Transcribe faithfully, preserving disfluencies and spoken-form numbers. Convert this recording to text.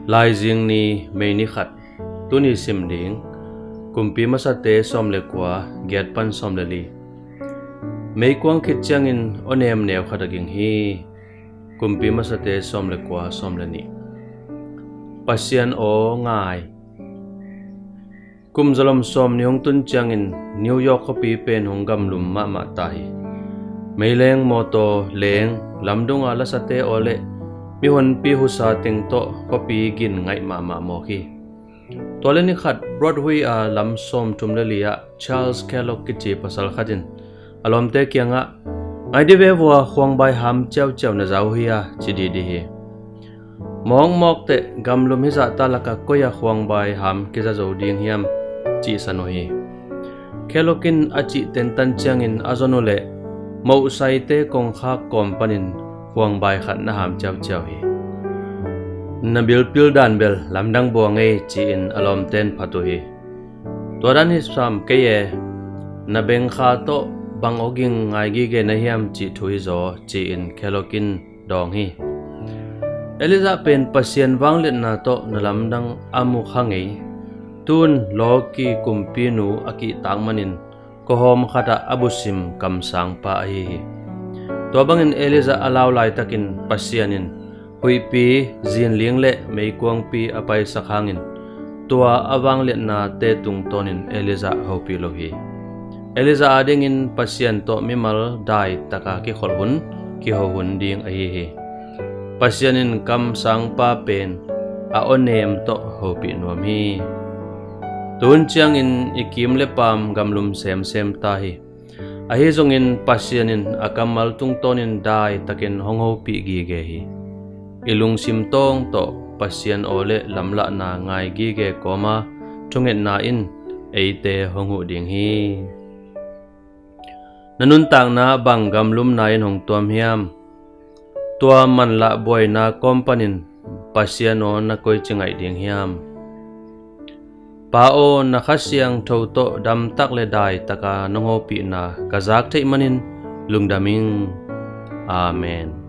Laizing ni, May ni khat. Tuni sim ding: Kumpi Masate sawm le kua, giat pan sawm le li. Meikuang khit ciangin aw nem neu khat a ging hi. Kumpi Masate sawm le kua, sawm le nih. Pasian aw ngai. Kum zalom sawm ni hong tun ciangin New York khuapi pen hong gamlum mahmah ta hi. Meileng, mawtaw leng, lamdunga lasate aw le mihonpi husa teng tawh khuapi gin ngaih mahmah mawk hi. Tua le ni khat, Broadway a lam sawmthum le li ah Charles Kellogg kici pasal khat in a lawmte kiangah, "Ngai dih ve vua, khuangbai ham ciauciau na za uh hia?" ci dihdih hi. "Mawkmawk teh, gamlum hizahta lakah koi-ah khuangbai ham kiza zo ding hiam?" cihsan uh hi. Kellogg in a cih tentan ciangin a zon uh leh mohsaite kongkhak kawm panin khuangbai khat na ham ciauciau hi. "Na bilpil dan bel lamdang buang ei," ci-in a lawmten phat uh hi. "Tua dan hi sam kei e, na bengkha tawh bang aw ging ngai gige na hiam cih thu hi zaw," ci-in Kellogg in dawng hi. Elijah pen Pasian vangliatna tawh na lamdang a mu kha ngei. Tun Lawki kumpinu a kihtak manin khuahawm khatah a busim kamsangpa ahi hi. Tua bangin Elijah a lau laitakin Pasian in huihpi, zinling le meikuangpi a paisak hangin tua a vangliatnate tungtawnin Elijah hopih lo hi. Elijah adingin Pasian tawh mimal daitaka kikholh hun, kiho hun ding ahi hi. Pasian in kamsangpa pen a aw nem tawh hopih nuam hi. Tun ciangin i kim le paam gamlum semsem ta hi. Ahi zongin Pasian in a kammal tungtawnin daitakin hong hopih gige hi. I lungsim tawng tawh Pasian aw le lamlahna ngai gige kawma thungetna in eite hong huh ding hi. Na nuntakna bang gamlumna in hong tuam hiam? Tua manlah buaina kawm panin Pasian aw na koici ngaih ding hiam? Pa aw, na Kha Siangtho tawh damtak le daitaka nong hopihna ka zak theih manin lungdam ing. Amen.